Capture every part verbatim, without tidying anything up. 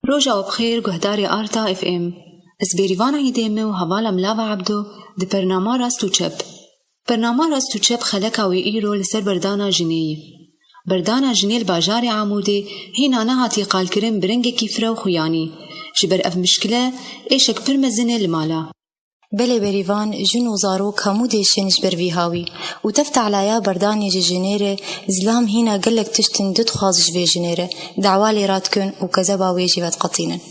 Roja we bi xêr, guhdarê Arta F M. Ez Bêrîvan Îdê me û hevala Milava Ebdo di bernama Rast û Çep. Bernama Rast û Çep xeleka wê îro li ser berdana jinê ye. Berdana jinê li bajarê Amûdê hîna nehatî qalkirin bi rengekî fire û xuyanî. Ji ber ev mişkile êşek pir mezin e li mala. Belê Bêrîvan, jin û zarok hemû dêşin ji ber vî hawî û tev tehlaya berdanê ji jinê re, zilam hîna gelek tişt in didixwaz ji vê jinê re, dawa lê radikin û kezeba wê jî vediqetînin.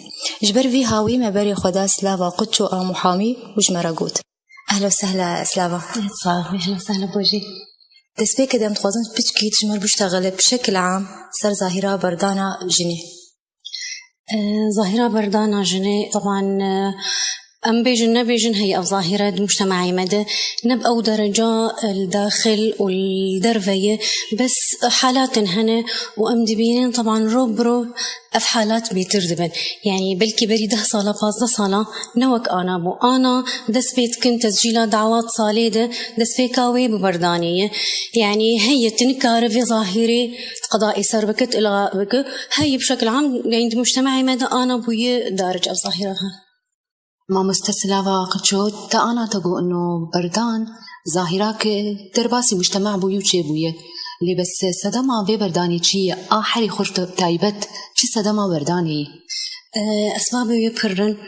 Ji ber vî hawî me berê xwe da Silava Quço a Muhamî û ji me re got. Ehla û sehla Silava. Sax bî, ehla û sehla Bojî. Destpêkê de em dixwazin piçkî tu ji me re biştexile bi şekil am ser zahîra berdana jinê. E, zahîra berdana jinê, teban, e, em bêjin nebêjin, hey ev zahîre di mujtema'ê me de ne bi ew dereca, e, li daxil û li derve ye, bes halatên hene û em dibînin, teban, rov bi rov ev halat bêtir dibin. Yanî belkî berî deh sala, pazdeh sala ne wek ana bû. Ana dest pê dikin tescîla dawa di salê de, destpêka wê bi berdanê ye. Yanî heye tu nikare vê zahîrê di qedayê ser bike, tu ilga bike. Heye bi şekil am, yanî di mujtema'ê me de ana bûye daric ev zahîre he. Mamoste Silava Qirço, te ana te got ino berdan, zahîra ke derbasî mujtema bûye û çêbûye. Lê bes sedema vê berdanê çi ye? A herî xurt û taybet çi sedema berdanê ye? E, esbabê wê pir in.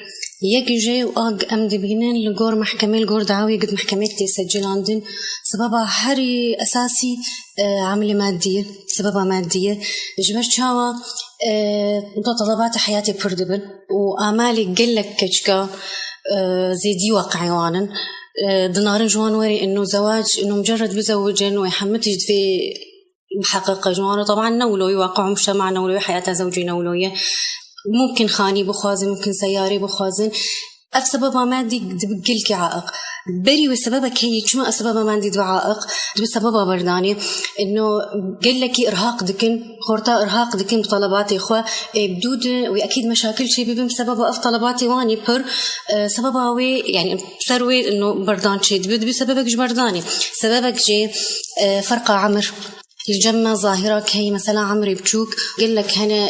Yek jê û a em dibînin li gor mehkemê, li gor dawê ku di mehkemê tê secîlandin, sebeba herî esasî, e, amilê madî ye, sebeba madî ye. Ji ber çawa, e, mutalabatê heyatê pir dibin û amalê gelek keçika, e, zêdî waqi'ê wan in. E, dinarin ji wan werê ino zewac, ino mucerred bizewicin wê hemû tişt vê miheqeq e ji wan re. Teban ne wilo ye waqi'ê mujtema, ne wilo ye heyata zewcî, ne wilo ye. Mumkin xanî bixwazin, mumkin seyarê bixwazin. Ev sebeba madî dibe gelkî aiq. Berî wê sebebek heye, çima ev sebeba madî dibe aiq, dibe sebeba berdanê. Ino gelekî irhaq dikin, xorta irhaq dikin bi telebatê xwe. Ê, bi dû de wê ekîd meşakil çêbibin bi sebeba ev telebatê wan ê pir, e, sebeba wê, yanî ser wê ino berdan çêdibe, dibe sebebek ji berdanê. Sebebek jê, e, ferqa emir. Li cem me zahîra ke heye mesela emrê biçûk, gelek hene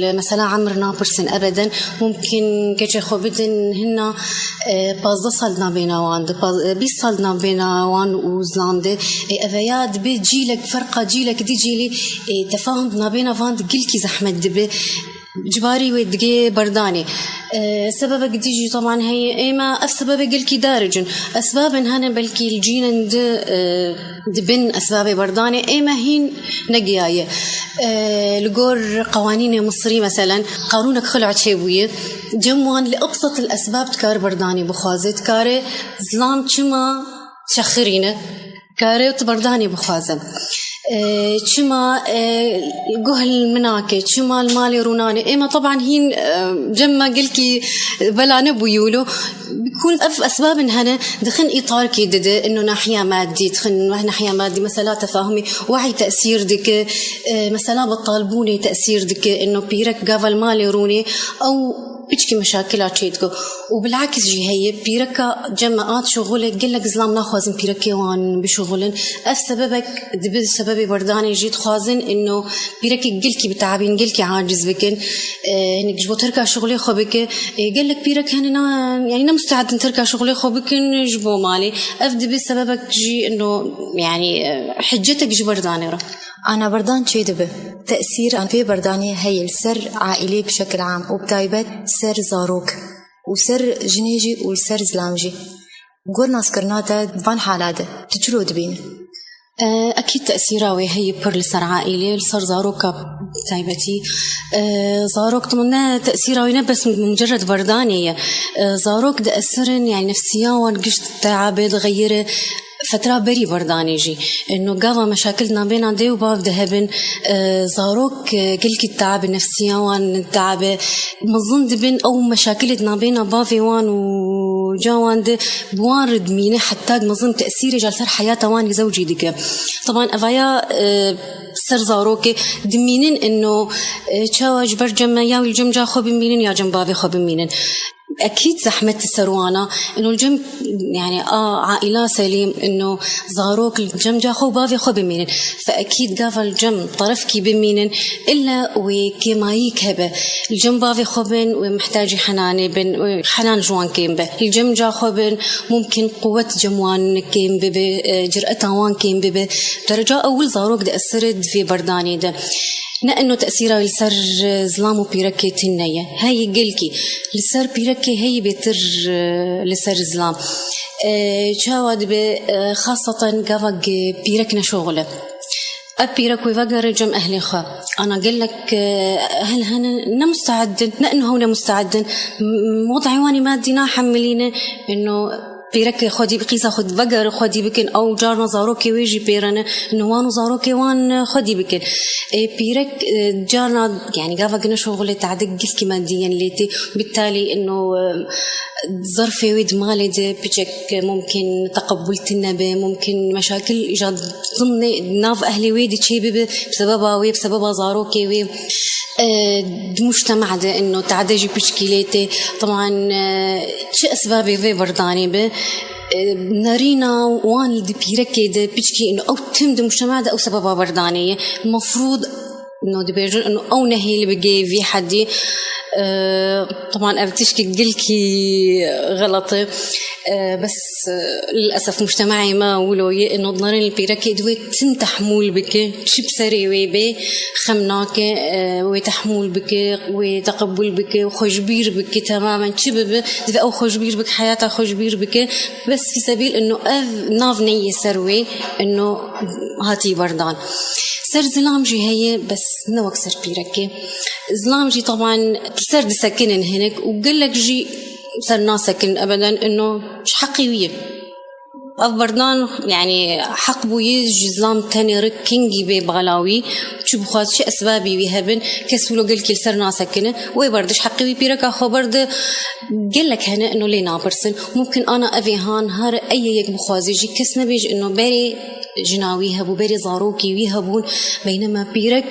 li mesela emir napirsin ebeden. Mumkin keçê xwe bidin hinna, e, pazdeh sal di navbêna wan de, paz-, e, bîst sal di navbêna wan û zilam de. E, eveya dibe cîlek, ferqa cîlek di cîlî, e, tefahum di navbêna van de gelkî zehmet dibe. Ji barî wê digê berdanê. E, sebebek dî jî teban heye, ê me ev sebebê gelkî daric in. Esbabên hene belkî li cînên di, e, dibin esbabê berdanê, ê me hîn negiyaye. E, li gor qewanînê Misirî meselen, qarûnek xila çêbûye. Cem wan li ebsetil esbab dikare berdanê bixwaze, dikare zilam çima şexirîne. Kare tu berdanê bixwazin. E, çima, e, guh li min nake, çima li malê rûnane? Ê me teban hîn, e, cem me gelkî bela nebûye wilo. Bikûn ev esbabin hene, dixin îtarkê dide, ino nahiya madî, dixin weh nahiya madî, mesela tefahumê wehî tesîr dike, e, mesela betalbûnê tesîr dike, ino pîrek gava li malê rûnê, ew piçkî meşakila çêdike. Û bilakis jî heye, pîreka cem me a dişuxule, gelek zilam naxwazin pîrekê wan bişuxulin. Ev sebebek dibe sebebê berdanê jî, dixwazin ino pîrekê gelkî bitebîn, gelkî aciz bikin. E, hinek ji bo terka şuxulê xwe bike. E, gelek pîrek hene na, yanî ne musteedin terka şuxulê xwe bikin ji bo malê. Ev dibe sebebek jî ino, yanî, e, hiccetek ji berdanê re. Ana berdan çêdibe. Tesîra vê berdanê heye li ser aîlê bi şekil am û bi taybet ser zarok û ser jinê jî û li ser zilam jî. Gor naskirina te van hala de tu çilo dibînî? E, ekîd tesîra wê heye pir li ser aîlê, li ser zaroka bi taybetî. E, zarok tim ne tesîra wê ne bes mucerred berdanê ye. E, zarok diesirin, yanî nefsiya wan gişt teabe dixeyire. Fetra berî berdanê jî, e, no gava meşakil di navbêna dê û bav de hebin, e, zarok, e, gelkî tabe nefsiya wan tabe mezin dibin, ew meşakilê di navbêna bavê wan û ca wan de bi wan re dimîne, heta mezin tesîrê jî li ser heyata wan zewcî dike. Teban evaya, e, ser zarokê dimînin ino, e, çawa ji ber cem me ya wî li cem ca xwe bimînin ya cem bavê xwe bimînin. Ekîd zehmet li ser wana, ino li cem, yani, a aîla selîm, ino zarok li cem ca xwe û bavê xwe bimînin. Fe ekîd gava li cem terefkî bimînin, illa wê kêmayîk hebe. Li cem bavê xwe bin, wê mihtacî henanê bin, wê henan ji wan kêm be. Li cem ca xwe bin, mumkin quwet cem wan kêm bibe, e, cireta wan kêm bibe. Dereca ewil zarok diesire di vê berdanê de. Ne ino tesîra wê li ser, e, zilam û pîrekê tune ye. Heyî gelkî. Li ser pîrekê heyî bêtir, e, li ser zilam. E, çawa dibe, e, xaseten gava pîrek neşoxile. Ev pîrek wê vegere cem ehlê xwe. Ana gelek, e, ehl hene ne musteed in, ne ino hew ne musteed in. M-, m-, wed'ê wan ê madî nahemilîne, ino pîrekê xwedî bi qîza xwe vegere xwedî bikin, ew carna zarokê wê jî pêrene, ino wan û zarokê wan, e, xwedî bikin. Ê pîrek, e, carna, yani gava gine şoxulê tade gelkî madiyen lê tê. Bitalî ino, e, zerfê wê di malê de piçek mumkin teqebul tune be, mumkin meşakil îja dimnê nav ehlê wê de çê bibe, bi sebeba wê, bi sebeba zarokê wê. E, di mujtema de ino tade jî piçkî lê tê. Teban, e, çi esbabê vê berdanê be, e, nerîna wan li di pîrekê de piçkî ino ew tim di mujtema de ew sebeba berdanê ye. Mefrûd No, dibêjin û ew nehêl bigê vî hedî. E, teban ev tişkî gelkî xelet e. E, bes, e, lilesef mujtemaê me wilo ye, ino dinerên li pîrekê divê tim tehmûl bike, çi bi serê wê bê, xem nake, e, wê tehmûl bike, wê teqebûl bike, xwe ji bîr bike, temamen çi bibe, divê ew xwe ji bîr bike, heyata xwe ji bîr bike. Bes fî sebîl ino ev nav neyê ser wê, ino hatî berdan. Ser zilam jî heye, bes ne wek ser pîrekê. Zilam jî teban ser disekinin hinek û gelek jî ser nasekinin ebeden, ino ji heqê wî ye. Ev berdan, yani, heq bûyî ji zilam tenê re kengî bê bala wî, çi bixwaz, çi esbabî wî hebin, kes wilo gelkî li ser nasekine. Wê berde ji heqê wî pîreka xwe berde gelek hene, ino lê napirsin. Mumkin ana evê han, her ê yek bixwaze jî kes nebêje, ino berê jina wî hebû, berê zarokê wî hebûn, beynema pîrek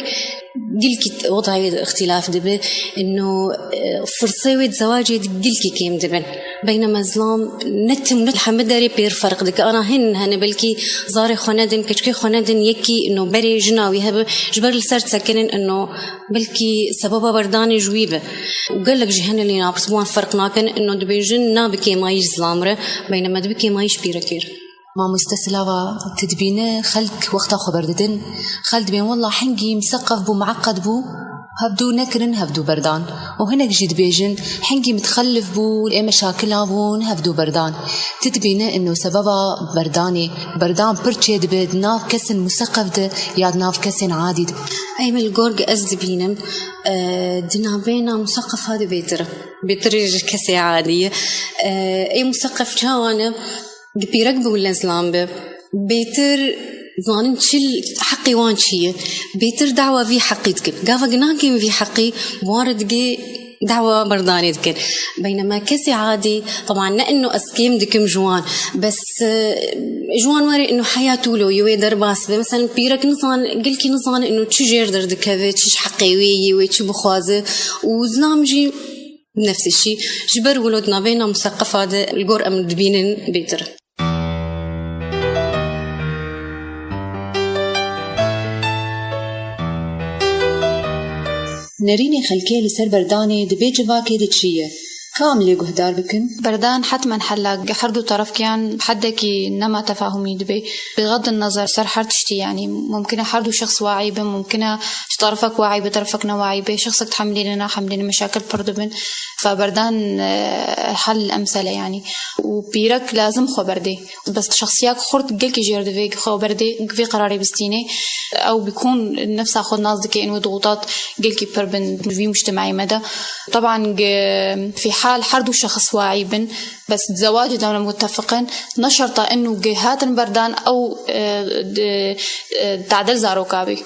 gelkî t-, wed'ê wê de îxtîlaf dibe, ino, e, firsê wê di zewacê de gelkî kêm dibin. Beynema zilam ne tim ne hemî derê pêr ferq dike. Ana hin hene belkî zarê xwe nedin, keçikê xwe nedin, yekî ino berê jina wî hebe, ji ber li ser disekinin ino belkî sebeba berdanê ji wî be. Û gelek jî hene lê napirs bi wan ferq nakin, ino dibêjin na bi kêmayî ji zilam re, beynema di bi kêmayî ji pîrekê re. Mamoste, silava, tu dibîne xelk wexta xwe berdidin, xelk dibên, "Wela hingî miseqef bû, mueqed bû, hevdû nekirin, hevdû berdan." Û hinek jî dibêjin, "Hingî mitxelif bû, ê meşakila bûn, hevdû berdan." Tu dibîne ino sebeba berdanê, berdan pir çê dibe di nav kesên museqef de ya di nav kesên adî de? Ey min, li gor ez dibînim, e, di navbeyna museqefa de bêtir e. Bêtir ji kesê adî ye. E, ê museqef çawa ne? Di pîrek bi wile zilam be, bêtir zanin çi l-, heqê wan çi ye, bêtir dawa vî heqî dikin. Gava ginakên vî heqî bi wan re digê dawa berdanê dikin. Beynema kesê adî, teban ne ino ez kêm dikim ji wan, bes, e, ji wan were ino heyat wilo yê wê derbas be. Meselen pîrek nizan-, gelkî nizane ino çi jêr derdikeve, çi ji heqê wê yê, wê çi bixwaze. Û zilam jî nefsê şî, ji ber wilo di navbeyna museqefa de li gor em dibînin bêtir. Nerînê xelkê li ser berdanê di vê civakê de çi ye? Ka em lê guhdar bikin? Berdan hetmen hela, her du terefkiyan heddekî nema tefahumî dibe. Bi xeddin nezer ser her tiştî, yanî mumkin e her du şexs waî bin, mumkin e ji terefek waî be, terefek newaî be, şexsek dihemilîne, nahemilîne, meşakil pir dibin. Fe berdan, e, hel emsele, yanî. Û pîrek lazim xwe berdê. Bes şexsiyek xurt gelkî jêr divê xwe berdê, vê qerarê bistînê. Ew bikun nefsa xwe nas dike, ên wê dixutat gelkî pir bin vî mujtemeyê me de. Teban, e, fî hal her du şexs waî bin, bes di zewacê de ne muttefiqin, ne şerta inu ge hatin berdan ew, e, di, e, tadil zaroka bî.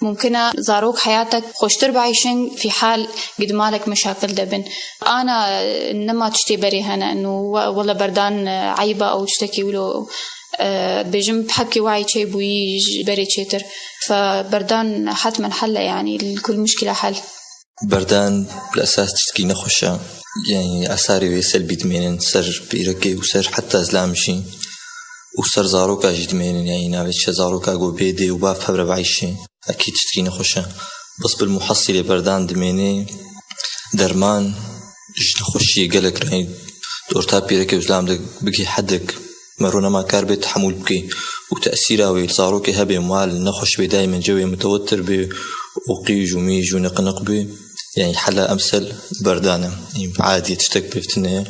Mumkin e zarok heyatek xweştir bieyşin, fî hal gid malek meşakil de bin. Ana, e, nema tiştê berê hene, inu we-, wele berdan, e, eyb e ew tiştekî wilo, e, bêjim hepkê wayî çê bûyî ji berê çêtir. Fe berdan hetmen hel e, yanî li kul muşkila hel. Berdan bi esas tiştekî nexweş e. Yanî asarê wê selbî dimênin ser pîrekê û ser heta zilam jî û ser zaroka jî dimênin. Yanî navê çi zaroka ku bê dê û bav hev re bieyşê. Ekîd tiştkî nexweş e. Bes bil muhesîlê berdan dimênê derman ji nexweşiyê gelek re. Di orta pîrekê û zilam de bigihê hedek mero nema kar bê tehemûl bikê û tesîra wê li zarokê hebe mal nexweş bê, daîmen cewê mitewetir bê û qîj û mîj û niqniq bê. Yanî hela emsel berdan e. Yanî adî tiştek pêv tune ye.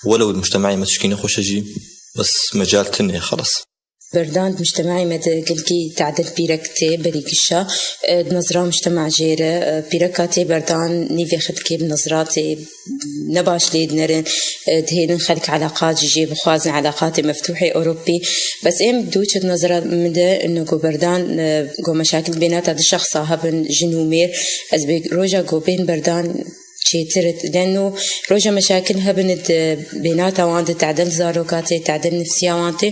Welew di mujtemeyê me tişkî nexweş e jî, bes mecal tune ye, xelas. Berdan di mujtemeyê me de gelkî tadil pîrek tê berî gişa. E, di nezra mujtema jê re, e, pîreka tê berdan nîvê xelkê bi nezratê nebaş lê dinerin, e, dihêlin xelk eleqat ji jê bixwazin, eleqatê meftûhê Ewropî. Bes êm dû çi di nezra min de ino ku berdan, e, ku meşakil bênata du şexsa hebin, jin û mêr, ez bê roja ku bên berdan çêtir e. Leno roja meşakil hebin di bênata wan de, tadil zaroka tê, tadil nifsiya wan tê.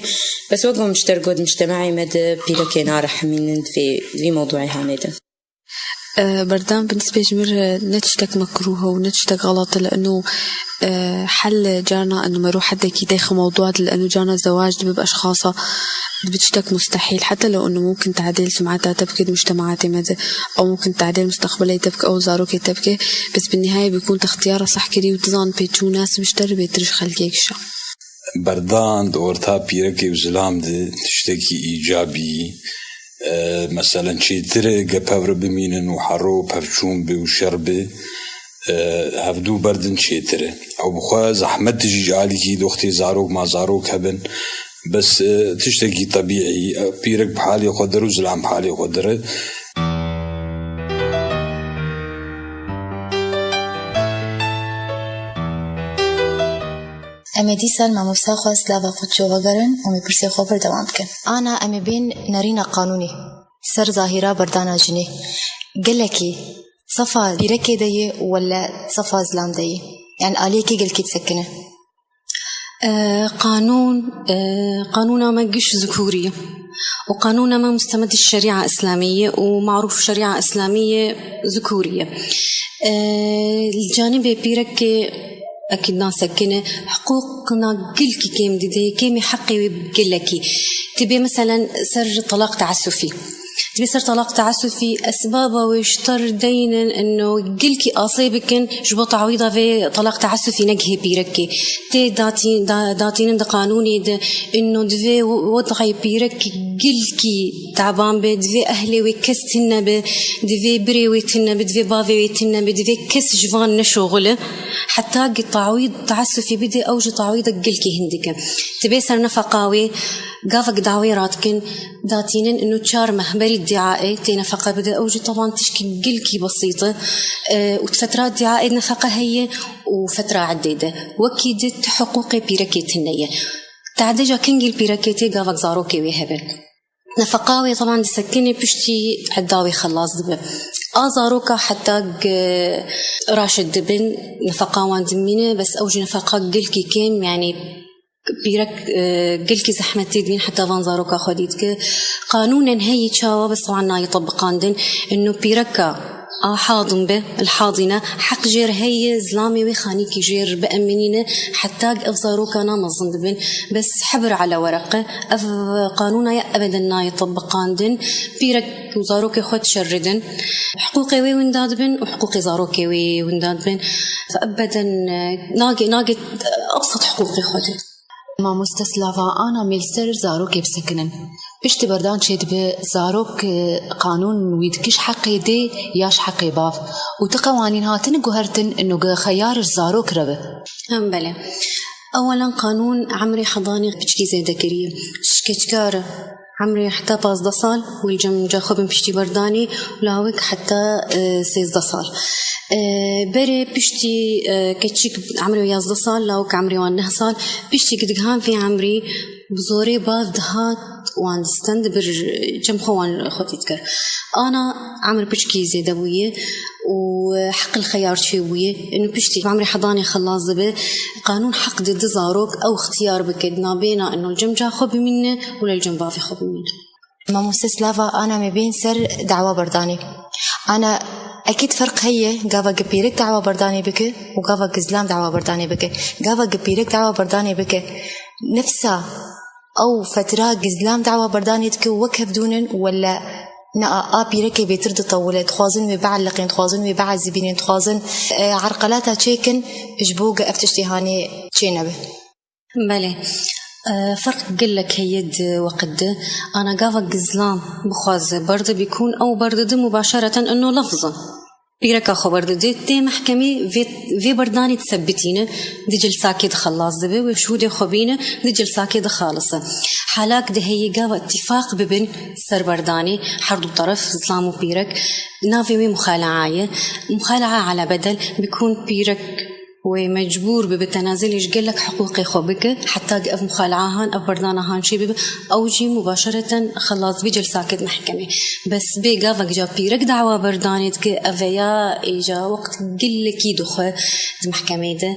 Bes wek min ji te re got, mujtemeyê me de pîrekê narehimînin vê, vî mewdûê hanê de. E, berdan bi nisbê ji min re ne tiştek mekrûh e û ne tiştek xelat e, li eno, e, hel carna eno mero hedekî deyxe mewdûa de, li eno carna zewac dibe bi eşxasa, dibe tiştek mustehîl. Heta li eno mumkin tadêl sumeta te bike di mujtematê me de, ew mumkin tadêl mustaqbilê te bike, ew zarokê te bike, bes bi nihayê bikûn te ixtiyara seh kirî û tu zan pê çû nas bi ji te re bêtir ji xelkê gişa. Berdan di orta pîrekê û zilam de tiştekî îcabî, e, meselen çêtir e, gep hev re bimînin û hero pevçûn be û şer be, e, hevdû berdin çêtir e. Ew bi xwe zehmet dijî ji alîkî doxtê zarok ma zarok hebin. Bes, e, tiştekî tebîî, e, pîrek bi halê xwe dir û zilam bi halê xwe dir e. Em ê dîsa li mamosta xwe Slava Quço vegerin û em ê pirsê xwe berdewam bikin. Ana, em ê bên nerîna qanûnê ser zahîra berdana jinê. Gelekî sefa pîrekê de ye wele sefa zilam de ye? Yani aliyekê gelkî disekine. E, qanûn, e, qanûna me giş zikûrî ye. Û qanûna me mustemed şerîa îslamî ye û marûf şerîa îslamî ye zikûrî ye. E, li canibê pîrekê ekîd nasekine, hiqûqna gilkî kêm dide, kêmî heqê wê gelekî. Tibê meselen ser telaq teessufî. Dibê ser talaq teessufî, esbaba wê ji te re deynin ino gilkî asê bikin, ji bo tawîda vê talaq teessufî negihê pîrekê. Tê datî-, da-, datînin di qanûnê de ino divê w-, wedayê pîrek gilkî teban be, divê ehlê wê kes tune be, divê birê wê tune be, divê bavê wê tune be, divê kes ji van neşoxile. Heta gi tawîd teessufî bide, ew ji tawîda gilkî hindik e. Tibê ser nefeqa wê, gavek dawê radikin, datînin ino çar meh berî diaê tê nefeqe bide, ew jî teban tişkî gilkî besît e, e, û di fetra diaê nefeqe heye û fetra eddê de. Wekî di ti hiqûqê pîrekê tune ye. Tade ca kengî li pîrekê tê gavek zarokê wê hebe. Nefeqa wê teban disekine piştî edda wê xelas dibe. A zaroka heta g-, raşid dibin, nefeqa wan dimîne, bes ew jî nefeqa gilkî kêm, yani pîrek, e, gelkî zehmetî dibîn heta van zaroka xwedî dike. Qanûnen heyî çawa, bes wan nayê tebiqandin. Ino pîreka a hadin be, el hadîne, heq jêr heye, zilamê wê xanîkî jêr bieminîne, heta ev zaroka namezin dibin. Bes hebir ala wereqe, ev qanûna ya ebeden nayê tebiqandin. Pîrek û zarokê xwe dişeridin. Hiqûqê wê winda dibin û hiqûqê zarokê wê winda dibin. Ebeden, e, nagê, nagê, e, ebsat hiqûqê xwe dê. Mamoste Slava, ana me li ser zarokê bisekinin. Piştî berdan çêdibe, zarok, e, qanûn wî dikiş heqê dê ya ji heqê bav. Û ti qewanîn hatin guhertin, ino gi xeyar ji zarok re be. Em belê. Ewelan qanûn emrê hedanê piçkî zêde kiriye. Ji keçikar emrê heta pazdeh sal, wî li cem ca xwe bin piştî berdanê, û lawik heta, e, sêzdeh sal. E, berê piştî, e, keçik emrê yazdeh sal, lawik emrê wan neh sal, piştî ku digihan vê emrî, bi zorê bav dihat wan distend, dibir cem xwe wan xwedî dikir. Ana emir piçkî zêde bûye û heq li xeyar çêbûye. Ino piştî emrê hedanê xelas dibe, qanûn heq dide zarok ew ixtiyar bike, di nabêna ino li cem ca xwe bimîne û li cem bavê xwe bimîne. Mamoste Slava, ana me bên ser dawa berdanê. Ana Ekîd ferq heye, gava gi pîrek dawa berdanê bike û gava gi zilam dawa berdanê bike. Gava gi pîrek dawa berdanê bike, nefsa ew fetra gi zilam dawa berdanê dike û wek hev dûnin, wele na a, a pîrekê bêtir ditewile, dixwazin wê bieliqên, dixwazin wê biezibînin, dixwazin, e, erqelata çêkin, ji bo gi ev tiştê hanê çênebe. Belê. E, ferq gelek heye di weqt de. Ana gava gi zilam bixwaze berde bikûn, ew berdide mubaşereten ino lefzin. Pîreka xwe berdide, tê mehkemê vê, vê berdanê disebitîne, di cilsakê de xelas dibe, wê şûdê xwe bîne, di cilsakê de xalis e. Halak de heye gava îtîfaq bibin ser berdanê, her du teref, zilam û pîrek, navê wê muxalaa ye. Muxalaa ala bedel, bikûn pîrek wê mecbûr bibe tenazelê ji gelek hiqûqê xwe bike, heta ki ev muxalaa han, ev berdana han çê bibe, ew jî mubaşereten xelas bî celsakê di mehkemê. Bes bê gavek ca pîrek dawa berdanê dike, ev ya êca wext gelekî dixwe di mehkemê de.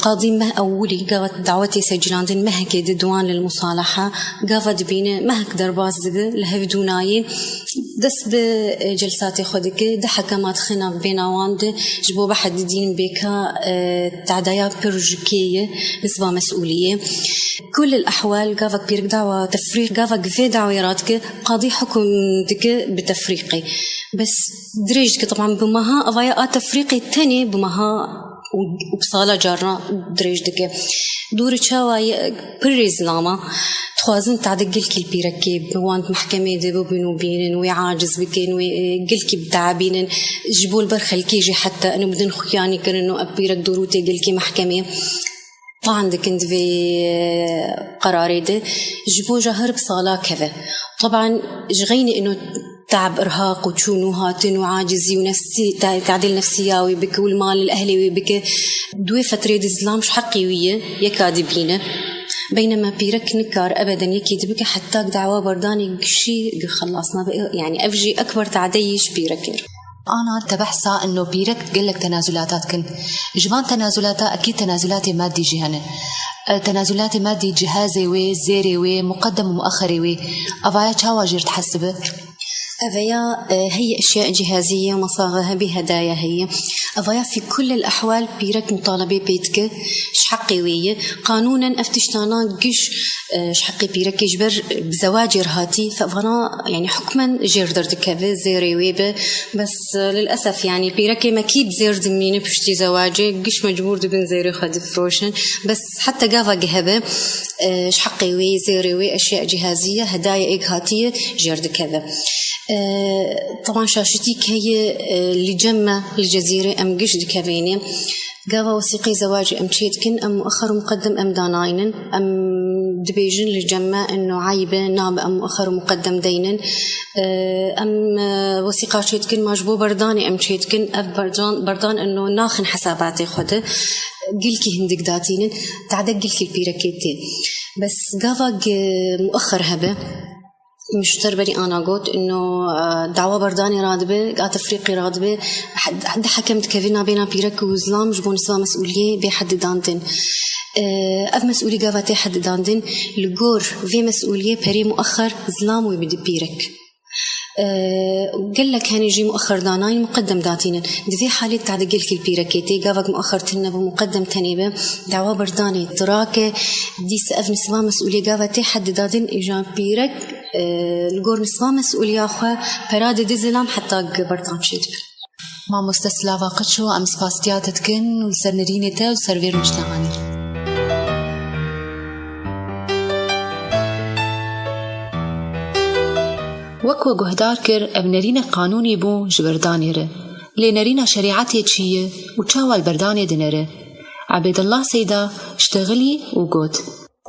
Qadî meh ewilî gava dawetê secîlandin mehekê di diwan lil musalaha, gava dibîne mehek derbas dibe li hevdûnayê. Dest bi, e, celsatê xwe dike, di hekema dixê nav bêna wan de, ji bo behedidîn bêka, e, tadaya pir ji kê ye, nisba mesûliyê. Kul el ehwal, gavek pîrek dawa tefrîq, gavek vê dawê radike, qadî hukum dike bi tefrîqê. Bes dirêj dike, teban bi meha, avaya a tefrîqê tenê bi meha û, û bi sala carna dirêj dike. Dûrî çawa ye, pir rêzlama, dixwazin tade gelkî li pîrekê bi wan di mehkemê de bibîn û bînin, wê aciz bikin, wê, e, gelkî biteebînin, ji bo li ber xelkê jî heta ino bidin xuyanî kirin û ev pîrek dûr û tê gelkî mehkemê. Tawan dikin di vê, e, qerarê de, ji bo jahir bi sala keve. Teban ji xeynî ino te'b, irhaq û çûn û hatin û acizî û nefsî, te-, tadîl nefsiya wî bike û li malê li ehlê wî bike, di wê fetrê de zilam ji heqê wî ye, yeka dibîne. Beynema pîrek nikar ebeden yekî dibike heta dawa berdanê gişî gi xelas nabe. Yani ev jî ekber tadeyî ji pîrekê re. Ana te behsa ino pîrek gelek tenazulata dikin. Ji van tenazulata ekîd tenazulatê madî jî hene. E, tenazulatê madî cihazê wê, zêrê wê, muqeddem û muexerê wê. Avaya çawa jêr dihesibe? Eveya, e, heye eşya cihazî ye, mesaxe hebî, hedaya heye. Avaya fî kul el ehwal pîrek mutalebê pê dike, ji heqê wê ye. Qanûnen ev tiştana giş, e, ji heqê pîrekê ji ber bi zewacê re hatî, fe-, vana, yani hukmen jêr derdikeve, zêrê wê be. Bes, e, lilesef, yani pîrekê me kî bi zêr dimîne piştî zewacê, giş mecbûr dibin zêrê xwe difroşin. Bes heta gava hebe, e, ji heqê wê, zêrê wê, eşya cihazî ye, hedaya êk hatiye, jêr dikeve. E, teban şaşitî heye, e, li cem me, li Cezîrê em giş dikevêne. Gava wesîqê zewacê em çê dikin, em muexer û muqeddem em danaynin. Em dibêjin li cem me ino eyb e, nabe em muexer û muqeddem deynin. E, em, e, wesîqa çê dikin, ma ji bo berdanê em çê dikin, ev berdan, berdan ino naxin hesabatê xwe de. Gilkî hindik datînin, tade gilkî pîrekê tê. Bes gava gi muexer hebe, Min ji te berî ana got, ino, e, dawa berdanê radibe, a tefrîqê radibe, he-, di hekem dikeve nabêna pîrek û zilam ji bo nisba mesûliyê bê heddidandin. E, ev mesûlî gava tê heddidandin, li gor vê mesûliyê perê muexer zilam wê bide pîrek. E, gelek hene jî muexer danayên muqeddem datînin. Di vê halê tade gelkî li pîrekê tê, gavek muexer tune be, muqeddem tenê be, dawa berdanê dirake, dîse ev nisba mesûliyê gava tê heddidandin, îja pîrek e, li gor nisba mesûliya xwe pera dide zilam heta gi berdan çêdibe. Mamoste Silava Qeço, em spasiya te dikin û li ser nerînê te û ser vê rojnamanê. Wek we guhdar kir, ev nerînek qanûnî bû ji berdanê re. Lê nerîna şerîetê çi ye û çawa li berdanê dinere? Ebêdillah Seyda ştexilî û got.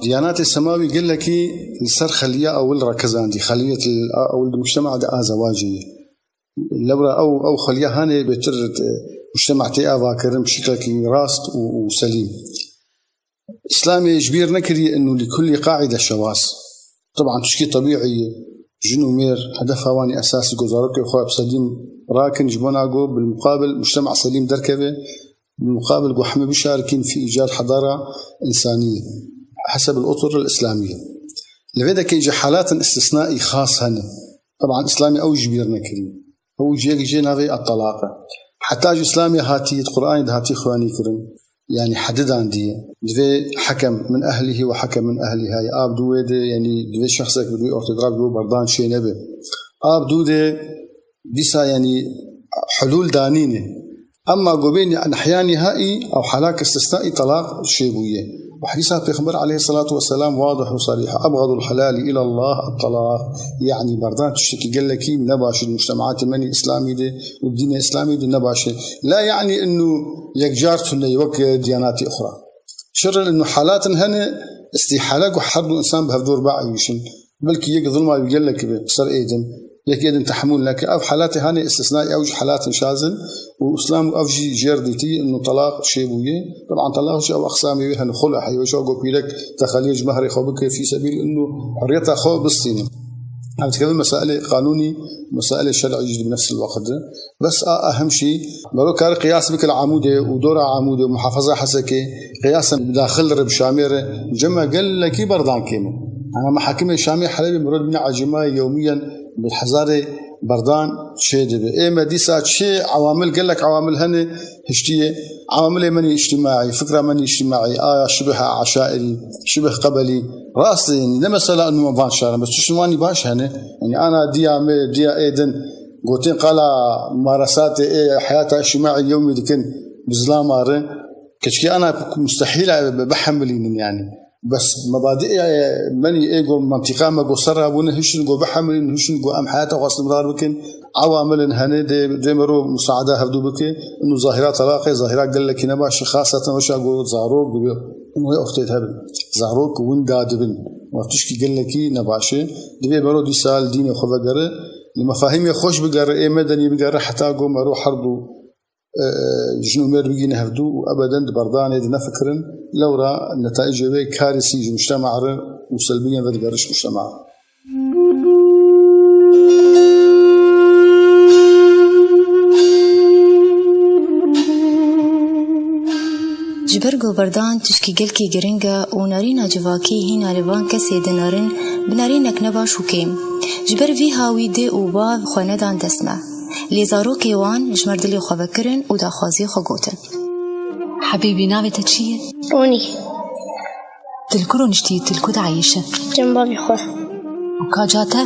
Diyanatê semawî gelekî li ser xeliya ewil rekezandî, xeliyetil ewil di mujtema de a zewacê ye. Lewra ew, ew xeliya hanê bêtir, e, mujtema tê avakirin bi şiklekî rast û, û selîm. Îslamê ji bîr nekiriye inu li kulî qaîde şewaz. Teban tişkî tebîî ye. Jin û mêr hedefa wan ê esasî ku zarokê xwe bi selîm rakin, ji bona ku bil muqabil mujtema selîm derkeve. Muqabil ku heme bişarikîn fî îcad hedara însaniyê heseb el otur el îslamiyê. Li vê dekê jî halatin îstisnaî xas hene. Teban Îslamê ew ji bîr nekirî. Ew jiyek jê navê et-telaq e. Heta ji Îslamê hatî, di Qur'anê de hatî xweyanî kirin. Yanî hedi dandiye. Divê hekem min ehlihî ve hekem min ehlihayê. A bi dû wê de, yanî divê şexsek bi dû ortê de re bi dû berdan çê nebe. A bi dû de dîsa, yanî hulûl danîne. Emma gobên nehya nihai ew halak istisnaî telaq çêbûye. Û hedîsa Pêxember aleyhissalatu vesselam wadih û sarîh e. Ebxedul helali ilallah et-telaq. Yanî berdan tiştekî gelekî nebaş e di mujtemaatê me nî îslamî de û dînê îslamî de nebaş e. La yanî inu yekcar tune wek diyanatê uxra. Şerrin inu halatin hene, istîhale ku her du însan bi hevdor bieyîşin. Belkî yek zulma wî gelek be ser êdin. Yek êdin tehemûl neke. Ev halatê hane îstisnayê, ew jî halatin şaz in û Îslam ev jî jêr dîtî, inu telaq çêbûye. Teban telaq jî ew eqsamê wê hene, xula heye, weşa ku pîrek texeliyê ji mehrê xwe bike, fî sebîl inu hurriyeta xwe bistîne. Ev dikeve mesailê qanûnî, mesailê şer'î jî di nefs el-weqt de. Bes a, a hemşî, mero kar qiyas bike li Amûdê û dora Amûdê û muhafaza Hesekê, qiyasen bi daxil re, bi Şamê re, cem me gelekî berdan kêm e. Ana mehakimê Şamê Helebê mero dibîne ecêmayê yewmiyen bi hezarê berdan çê dibe. Ê me dîsa çi ewamil, gelek ewamil hene, hiştiyê. Ewamilê me nî îctimaî, fikra me nî îctimaî, aya şibih eşairî, şibih qebelî. Rast e, yanî ne mesela inu van şarin, bes tiştin wanî baş hene. Yanî ana diya me, diya ê din, gotên qala maresatê ê heyata îctimaî yewmî dikin bi zilama re. Keçikê ana mustehîl e bi-, bihemilînin yanî. Bes mebadiê me nî ê go mentiqa me go ser rabûne, hişin go bihemilînin, hişin go em heyata xwe istimrar bikin. Ewamilin hene dê, dê mero musaada hevdû bike. Inu zahira telaqê, zahira gelekî nebaş e, xaseten weşa go zarok dibe. Wê ortê de hebin. Zarok winda dibin. Û tişkî gelekî nebaş e. Divê mero dîsa li dînê xwe vegere. Li mefahîmê xweş bigere, ê medenî bigere, heta go mero her du, e, jin û mêr bigîne hevdû û ebeden di berdanê de nefikirin. Lewra netayicê wê karisî ji mujtema re û selbiyen vedigere ji mujtema re. Ji ber ku berdan tişkî gelkî giring e û narîna civakî hîna li van kesê dinarin bi narînek nebaş û kêm. Ji ber vî hawî dê û bav xwe nedan dest me. Lê zarokê wan ji mer dilê xwe vekirin û daxwaziyê xwe gotin. Hebîbî, navê te çi ye? Ronî. Tu li ku rûniştî, tu li ku dieyîşî? Cem bavê xwe. Û ka ca te?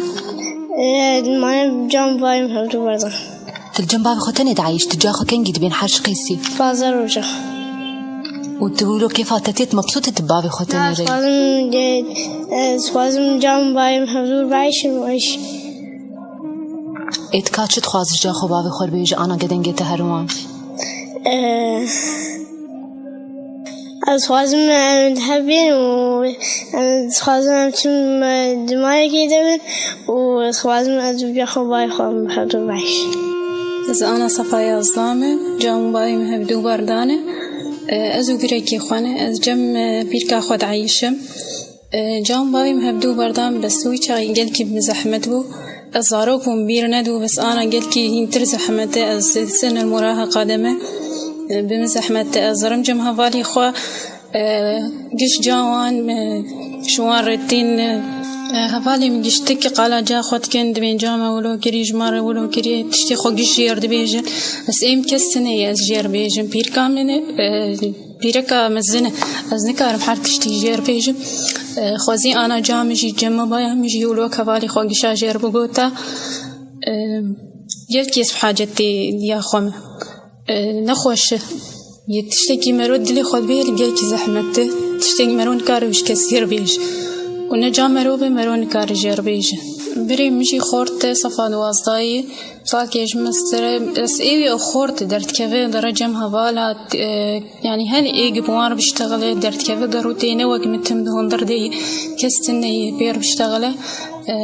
Ee, mane cem bavê min hevdû berdan. Tu li cem bavê xwe tenê dieyîşî, tu ca xwe kengî dibên her çi qîsî? Pazdeh roja. Û tu wilo kêfa te tê, tu mebsût î tu bavê xwe tenê re? Ez dixwazim, e, ez dixwazim cem bavê min hevdû bieyîşim û êş. Ê, tu ka çi dixwazî ji ca xwe bavê xwe re bêjî, ana gedengê te herin wan? Ee, Ez dixwazim em li hev bên û em dixwazim em çim, e, di mayekê de bin û ez dixwazim ez û ca xwe bayê xwe em bi hev du bieyîşin. Ez ana sefa yazdeh me, cem û bayê min hevdû berdan e. E, ez û girekî xwe ne, ez cem, e, pîrka xwe dieyîşim. E, cem û bayê min hevdû berdan, bes wî çaxî gelkî bi min zehmet bû. Ez zarok bûm, bîr nedibû, bes ana gelkî hîntir zehmet e, ez sinil muraheqa de me. E, bi min zehmet e, ez zirim cem hevalî xwe, e, giş ca wan, e, ji wan re tîn, e, hevalê min giştik qala ca xwe dikin, dibên ca me wilo kirî, ji me re wilo kirî, tiştê xwe giş jêr dibêjin. Ez êm kes tune ye, ez jêr bêjim. Pîrka min e, e, Pîreka mezin e. Ez nikarim her tiştî jêr bêjim. E, xwezî ana ca min jî, cem û baya min jî wilo wek hevalî xwe gişa jêr bigota. E, gelkî ez bi hacetê ya xwe me. E, nexweş e. Yê tiştekî mero dilê xwe bihêle gelkî zehmet e. Tiştekî mero nikare ji kes jêr bêje. Û ne ca mero be, mero nikare jêr bêje. Birê min jî xort e, sefa duwazdahî. Salkê ji min stir e, ez ê wî ew xort derdikeve, dere cem hevala, e, yanî hene ê gi bi wan re biştexile, derdikeve, der û tê ne wek min tim di hundir de ye, kes tune ye pê re biştexile. E,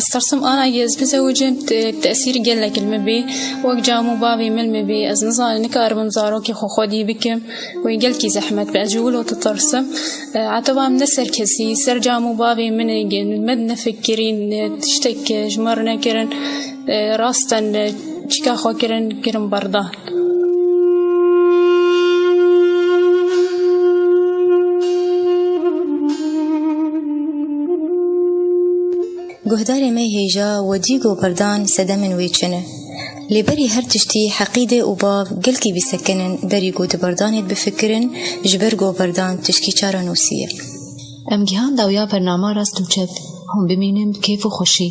ez tersim ana ge ez bizewicim, te-, tesîr gelek li min bê, wek cam û bavê min li min bê, ez nizanim, nikaribim zarokê xwe xwedî bikim. Wê gelkî zehmet be, ez ji wilo ditirsim. E, eteba min ne ser kesî, ser cam û bavê min e, ge-, me nefikirîn, e, tiştek, e, ji me re nekirin. E, rast in, e, çika xwe kirin, kirin berdan. Guhdarê me hêja, we dî ku berdan sedemên wê çi ne. Lê berî her tiştî heqîdê û bav gelkî bîsekin in berî ku di berdanê bifikirin, ji ber ku berdan tişkî çarenûsî ye. Em gihan dawiya bernama Rast û Çep. Hûn bimînin bi kêf û xweşî.